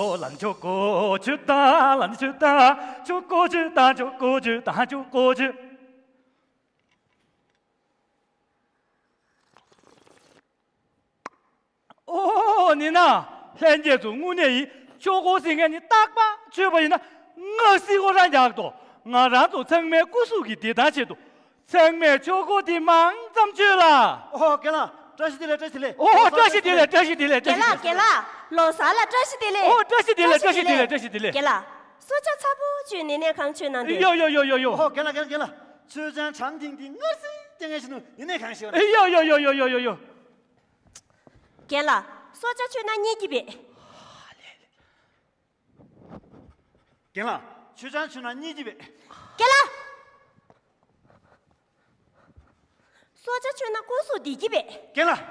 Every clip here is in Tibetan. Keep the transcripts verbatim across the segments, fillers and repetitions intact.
ཨོ་ལན་ཆོ་ཀོ་ཆུ་ཏང་ལན་ཆུ་ཏང་ཆོ་ཀོ་ཆུ་ཏང་ཆོ་ཀོ་ཆུ་ཏང་ཆོ་ཀོ་ཆུ། ཨོ་ནི་ན། ལྷན་རྒྱས་ཚོ་དངོས་གནས་ཡིན། ཆོ་ཀོ་ཟེར་མཁན་ནི་རྟག་པར་མཆོད་པ་ཡིན་ན་སྔགས་སྲིད་ཁོ་རང་རྒྱག་ཏོ། ང་རང་ཚོ་ཚང་མའི་སྐུ་གཟུགས་ཀྱི་བདེ་ཐང་ཆེད་དུ། ཚང་མས་ཆོ་ཀོ་དེ་མང་ཙམ་མཆོད་ལ། ཨོ་རྒན་ལགས་བཀྲ་ཤིས་བདེ་ལེགས། བཀྲ་ཤིས་བདེ་ལེགས། ཨོ་བཀྲ་ཤིས་བདེ་ལེགས། བཀྲ་ཤིས་བདེ་ལེགས། བཀྲ་རྒན་ཤིས་ལགས་བདེ་ལེགས། རྒན་ལགས་ལོ་གསར་ལ་བཀྲ་ཤིས་བདེ་ལེགས། ཨོ་བཀྲ་ཤིས་བདེ་ལེགས། བཀྲ་ཤིས་བདེ་ལེགས། བཀྲ་ཤིས་བདེ་ལེགས། རྒན་ལགས་གསོལ་ཇ་ཚ་པོ་མཆོད་ནི་ནས་གང་མཆོད་གནང་འདུག་ཡོ་ཡོ་ཡོ་ཡོ་ཡོ། ཨོ་རྒན་ལགས་རྒན་ལགས་རྒན་ལགས། མཆོད་ཆང་གྲང་ཐིང་ཐིང་མངར་ཟིང་ལྟས་ངན་ཞིག་ནུ་ཡིན་ནས་གང་ཤེས་བ་ན། ཡོ་ཡོ་ཡོ་ཡོ་ཡོ་ཡོ། རྒན་ལགས་གསོལ་ཇ་མཆོད་ན་རྙེད་ཀྱི་བས། རྒན་ལགས་མཆོད་ཆང་མཆོད་ན་རྙེད་ཀྱི་བས། རྒན་ལགས། གསོལ་ཇ་མཆོད་ན་སྐུ་གཟུགས་བདེ་གི་བས། རྒན་ལགས།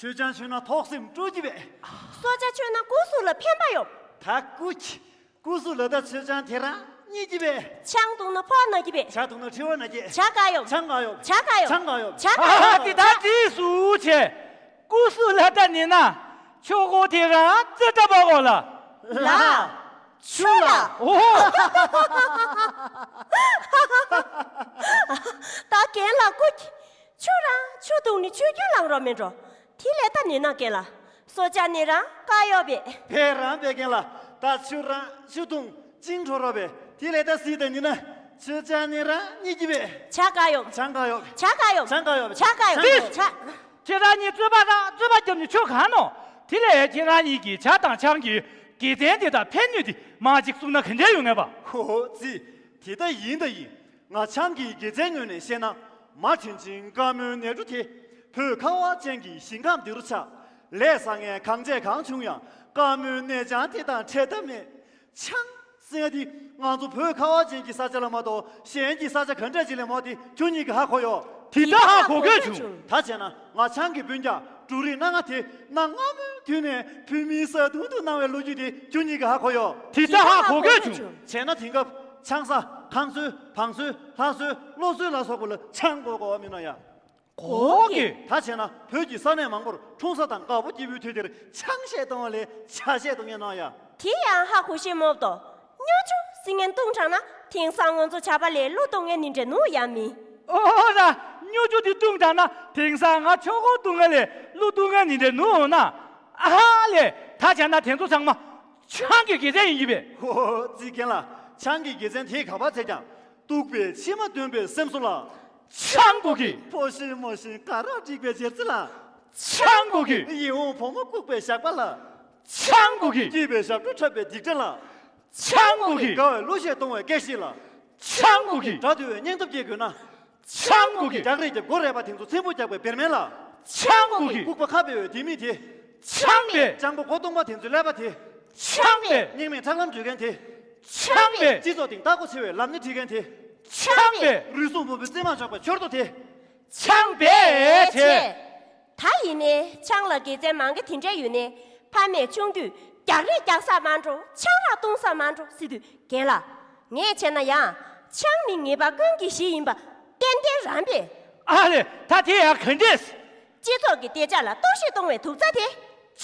མཆོད་ཆང་མཆོད་ན་ཐོག་སེམས་སྤྲོ་གི་བས། གསོལ་ཇ་མཆོད་ན་སྐུ་གཟུགས་ལ་ཕན་པ་ཡོང་། ད་སྐུ་གི་སྐུ་གཟུགས་ལ་ད་མཆོད་ཆང་དེ་རང་རྙེད་ཀྱི་བས། ཆང་བཏུང་ན་ཕོག་ན་གི་བས། ཇ་བཏུང་ན་མཁྲིས་པ་ན་གི། ཇ་དཀར་ཡོང་། ཇ་དཀར་ཡོང་། ཇ་དཀར་ཡོང་། ཇ་དཀར་ཡོང་། ཨ་ཧ། དེ་ད་དེ་སུ་བྱས། སྐུ་གཟུགས་ལ་ད་ནི་ན། ཆོ་ཀོ་དེ་རང་རྩེ་ད་པ་གོ་ལ། ལ། ཆུ་ལ། ཨོ། ད་རྒན་ལགས་སྐུ་གི་ཆུ་རང་ཆུ་བཏུང་ནི་ཆུ་རྒྱུན་ལངས་རོགས་མེད་འགྲོ། དེ་ལས་ད་ནི་ན་རྒན་ལགས་གསོལ་ཇ་ནི་རང་དཀར་ཡོད་པས། བས་རང་བས་རྒན་ལགས་ད་ཆུ་རང་ཆུ་བཏུང་ཅིང་འཕྲོ་རོགས་པས། དེ་ལས་ད་སྲིད་ད་ནི་ན་མཆོད་ཆང་ནི་རང་རྙེད་ཀྱི་བས། ཇ་དཀར་ཡོང་། ཇ་དཀར་ཡོང་། ཇ་དཀར་ཡོང་། ཇ་དཀར་ཡོང་། ཇ་དཀར་ཡོང་། ཇ། ཁྱེད་རང་གཉིས་རྩོད་པ་ར་རྩོད་པ་རྒྱབ་ནས་ཆོ་གང་ནོ། དེ་ལས་ཁྱེད་རང་གཉིས་ཀྱིས་ཇ་དང་ཆང་གི་དགེ་མཚན་དེ་དག་ཕན་གནོད་དེ་མ་གཅིག་གསུང་ན་ག་འདྲ་ཡོང་ངེས་པ། ཧོ་ཧོ་ཙི། དེ་ད་ཡིན་ད་ཡིན། ང་ཆང་གི་དགེ་མཚན་ངོས་ནས་བཤད་ན། མ་དྲིན་ཆེན་དཀར་མོའི་ནས་འབྲུ་དེ། བོད་ཁ་བ་ཅན་གྱི་ཞིང་ཁམས་འདི་རུ་ཆགས། ལས་བཟང་ངན་གང་བྱས་གང་བྱུང་ཡང་དཀར་མོའི་ནས་ཆང་དེ་དང་འཕྲད་ཐབས་མེད། ཆང་ཟེར་ཡ་དེ་ང་ཚོ་བོད་ཁ་བ་ཅན་གྱི་ས་ཆ་ལ་མ་གཏོགས་གཞན་གྱི་ས་ཆ་ག་འདྲ་ཅིག་ལ་མོ་དེ་ཁྱོད་གཉིས་ཀྱིས་ཧ་གོ་ཡོད། དེ་ལྟ་ཧ་གོ་གོ་བྱུང་། ད་བྱས་ན་ང་ཆང་གི་སྤུན་ཀྱག་འབྲུ་རིགས་སྣ་ལྔ་དེ་གནའ་སྔ་མོའི་དུས་ནས་བོད་མིའི་བཟའ་བཏུང་དུ་གནང་བའི་ལོ་རྒྱུས་དེ་ཁྱོད་གཉིས་ཀྱིས་ཧ་གོ་ཡོད། དེ་ལྟ་ཧ་གོ་གོ་བྱུང་། བྱས་ན་དེང་སྐབས་ཆང་ས་ཁང་སོའི་བང་སོའི་ལྷ་སོའི་བློ་སོའི་ལ་སོགས་པ་ལ་ཆང་དགོས་དགོས་པ་མིན་ནོ་ཡ། གོ་གི། ད་བྱས་ན་བོད་ཀྱི་ས་གནས་མང་པོར་འཁྲུངས་ས་དང་དགའ་པོ་སྐྱིད་པོའི་དུས་དེར་ཆང་བཤད་གཏོང་བ་ལས་ཇ་བཤད་གཏོང་ངེས་ནོ་ཡ། དེ་ཡང་ཧ་གོ་ཤེས་མོབ་དོ། སྨྱོ་ཆུ་ཟེར་མཁན་བཏུང་དྲགས་ན་དེང་སང་ང་ཚོ་ཇ་པ་ལས་གླུ་གཏོང་མཁན་ནི་འདྲ་ནུ་ཡ་མི། ཨོ་ར། སྨྱོ་ཆུ་དེ་བཏུང་དྲགས་ན་དེང་སང་ང་ཆོ་གོ་བཏུང་མཁན་ལས་གླུ་བཏུང་མཁན་ནི་འདྲ་ནུ་འོང་ན། ཨ་ཧ་ལས། ད་བྱས་ན་དེ་ཚོ་ཚང་མ་ཆང་གི་དགེ་མཚན་ཡིན་གྱི་བས། ཧོ་ཧོ་ཙི་རྒན་ལགས། ཆང་གི་དགེ་མཚན་དེ་ག་པར་བྱས་ཀྱང་། གཏུགས་པའི་མཆི་མ་འདོན་པའི་སེམས་གསོ་ལ། ཆང་གོ་གི། ཕོ་ཤི་མོ་ཤི་ག་ར་འགྲིག་པའི་རྗེར་རྩི་ལ། ཆང་གོ་གི། ཡིད་འོང་བུ་མོ་ལྐུགས་པའི་ཞགས་པ་ལ། ཆང་གོ་གི། སྐྱིད་པའི་ཞབས་བྲོ་འཁྲབ་པའི་སྡིག་སྒྲ་ལ། ཆང་གོ་གི། དགའ་བའི་གླུ་གཞས་གཏོང་བའི་སྐད་གཤིས་ལ། ཆང་གོ་གི། དགྲ་འདུལ་བའི་སྙིང་སྟོབས་སྐྱེད་དགོས་ན། ཆང་གོ་གི། རྒྱག་རེས་ཀྱི་སྒོ་རེ་བ་དེ་ཚོ་ཚེམ་བུ་རྒྱག་པའི་བེར་མེད་ལ། ཆང་གོ་གི། ལྐུགས་པ་ཁ་འབལ་བའི་ལྡེ་མིག་དེ། ཆང་བས། སྤྱང་པོ་མགོ་སྟོང་པ་དེ་ཚོའི་ཀླད་པ་དེ། ཆང་བས། སྙིང་མེད་ཁྲག་ལམ་འཇུ་མཁན་དེ། ཆང་བས། སྤྱི་ཚོགས་སྟེང་ལྟ་སྒོ་ཆེ་བའི་ལམ་སྣེ་ཁྲིད་མཁན་དེ། ཆང་བས། རུལ་སུངས་བུ་མོའི་རྩེད་མ་འཇོག་པའི་ཆོར་རྡོ་དེ། ཆང་བས་བྱས། ད་ཡིན་ནའི་ཆང་ལ་དགེ་མཚན་མང་གི་དེ་འདྲ་ཡོད་ནའི་ཕ་མས་ཆུང་དུས་རྒྱག་རེས་རྒྱག་ས་མ་འགྲོ་ཆང་རག་བཏུང་ས་མ་འགྲོ་ཟེར་དུས་རྒན་ལགས། ངས་བྱས་ན་ཡང་ཆང་ནི་ཉེས་པ་ཀུན་གྱི་གཞི་ཡིན་པ་ཏན་ཏན་རང་པས། ཨ་ལས། ད་དེ་ཡང་ག་འདྲས། སྤྱི་ཚོགས་ཀྱི་བདེ་འཇགས་ལ་གཏོར་བཤིག་གཏོང་བའི་དུག་རྩྭ་དེ།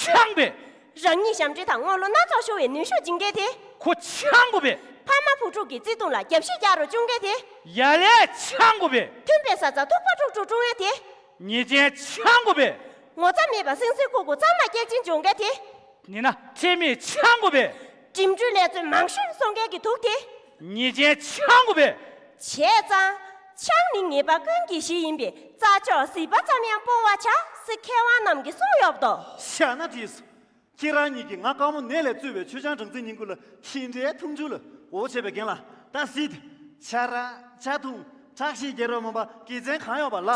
ཆང་བས། རང་ཉིད་ཞབས་འདྲེན་དང་དངུལ་ལོ་སྣ་ཚོགས་ཤོར་བའི་ནུས་ཤུགས་སྦྱིན་མཁན་དེ། ཁོ་ཆང་གོ་བས། ཕ་མ་བུ་ཕྲུག་གི་བརྩེ་དུང་ལ་རྒྱབ་བཤིག་རྒྱག་རོགས་བཅུག་མཁན་དེ། ཡ་ལས་ཆང་གོ་བས། མཐུན་པའི་ས་ཚ་ཐུག་པ་དཀྲུག་དཀྲུག་དཀྲུག་མཁན་དེ། ཉེས་ཅན་ཆང་གོ་བས། ངོ་ཚ་མེད་པ་སིང་སིང་ཁུག་ཁུག་གཙང་མ་སྐྱེལ་ཅིང་འཇོག་མཁན་དེ། ནི་ན་ཁྲེལ་མེད་ཆང་གོ་བས། འགྲིམ་འགྲུལ་ལས་ཚོད་མང་ཤོས་སོང་མཁན་གྱི་དུག་དེ། ཉེས་ཅན་ཆང་གོ་བས། བྱས་ཙང་། ཆང་ནི་ཉེས་པ་ཀུན་གྱི་གཞི་ཡིན་པས་རྩྭ་མཆོག་ཟིལ་པ་ཙམ་ཡང་སྤོ་བར་བྱ་ཟེར་མཁས་དབང་རྣམས་ཀྱིས་གསུངས་ཡོད་དོ། བཞག་ན་འགྲིགས་སོ། ཁྱེད་རང་གཉིས་ཀྱིས་ང་དཀར་མོ་ནད་ལས་གཙོས་པའི་མཆོད་ཆང་སྦྲང་རྩི་ཉིན་དགུ་ལ་ཁྱི་འདྲའི་འཐུང་ཆུ་ལ་འོ་བྱས་པའི་རྒན་ལགས་ད་སྲིད། ཆ་ར་ཆ་འཐུང་ཁྲག་ཤེད་རྒྱས་རོགས་མ་པ་དགེ་མཚན་གང་ཡོད་པ་ལ།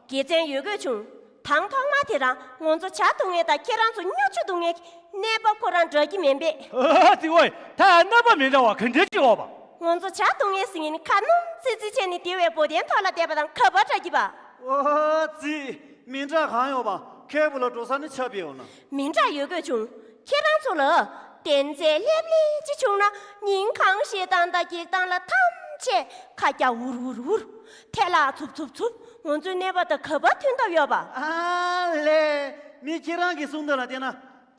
དགེ་མཚན་ཡོད་དགོས་བྱུང་། དང་ཐོག་མ་དེ་རང་ང་ཚོ་ཇ་འཐུང་མཁན་དང་ཁྱེད་རང་ཚོ་སྨྱོ་ཆུ་འཐུང་མཁན་གྱི་གནས་བབ་ཁོ་རང་འདྲ་གི་མིན་པས། ཨ་ཙི་ཝའི་ད་གནས་བབ་མི་འདྲ་བ་ག་འདྲ་ཅིག་ཡོད་པ། ང་ཚོ་ཇ་འཐུང་མཁན་ཟེར་མཁན་ནི་ཁ་སྣུམ་ཙི་ཙི་བྱས་ནས་དེ་བས་བོ་དན་ཐོག་ལ་བསྡད་པ་དང་ག་པར་འདྲ་གི་པ། ཨོ་ཙི། མི་འདྲ་གང་ཡོད་པ། ཁེ་བུ་ལ་འགྲོ་ས་ནི་ཆ་པི་ཡོད་ན། མི་འདྲ་ཡོད་དགོས་བྱུང་། ཁྱེད་རང་ཚོ་ལ་དན་ཚའི་ལྷེབ་ལྷེབ་ཅིག་བྱུང་ན་ཉིན་གང་ཞེ་སྡང་དང་སྒེག་སྡང་ལ་ཐམས་ཅད་ཁ་རྒྱ་འུར་འུར་འུར། ཐལ་ལག་འཚུབ་འཚུབ་འཚུབ། ང་ཚོའི་གནས་བབ་དང་ག་པར་མཐུན་ཐབས་ཡོད་པ། ཨ་ལས། མི་ཁྱེད་རང་གི་གསུང་དོན་ལ་བལྟས་ན།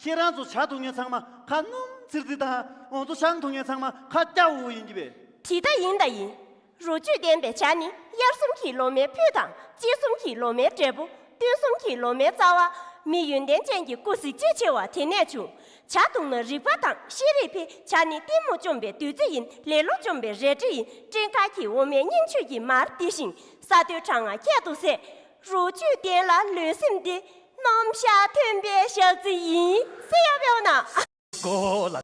ཁྱེད་རང་ཚོ་ཇ་འཐུང་མཁན་ཚང་མ་ཁ་སྣུམ་ཚིར་ཚིར་དང་། ང་ཚོ་ཆང་འཐུང་མཁན་ཚང་མ་ཁ་སྐྱ་བོ་བོ་ཡིན་གྱི་པས། དེ་ལྟ་ཡིན་ད་ཡིན། རོ་བཅུད་ལྡན་པའི་ཇ་ནི་དབྱར་གསུམ་གྱི་ལོ་མའི་ཕུད་དང་དཔྱིད་གསུམ་གྱི་ལོ་མའི་འབྲས་བུ། སྟོན་གསུམ་གྱི་ལོ་མའི་རྩ་བ། མི་ཡོན་ཏན་ཅན་གྱི་སྐུ་གཟི་བརྗིད་ཆེ་བ་དེ་ནས་བྱུང་། ཇ་བཏུང་ན་རིག་པ་དང་ཤེས་རིག་འཕེལ། ཇ་ནི་གཏི་མུག་བཅོམ་པའི་བདུད་རྩི་ཡིན། ལེ་ལོ་བཅོམ་པའི་རལ་གྲི་ཡིན། སྤྲིན་དཀར་གྱི་འོ་མས་སྙིང་བཅུད་ཀྱི་མར་འདི་ཞིང་། ས་རྡོའི་གྲང་ངར་ཁྱད་དུ་བསད། རོ་བཅུད་ལྡན་ལ་ལུས་སེམས་བདེ། སྣུམ་ཞག་ཐོན་པའི་ཞག་རྩི་ཡིན་ཟེར་ཡ་བེའོ་ན། ཀོ་ལ།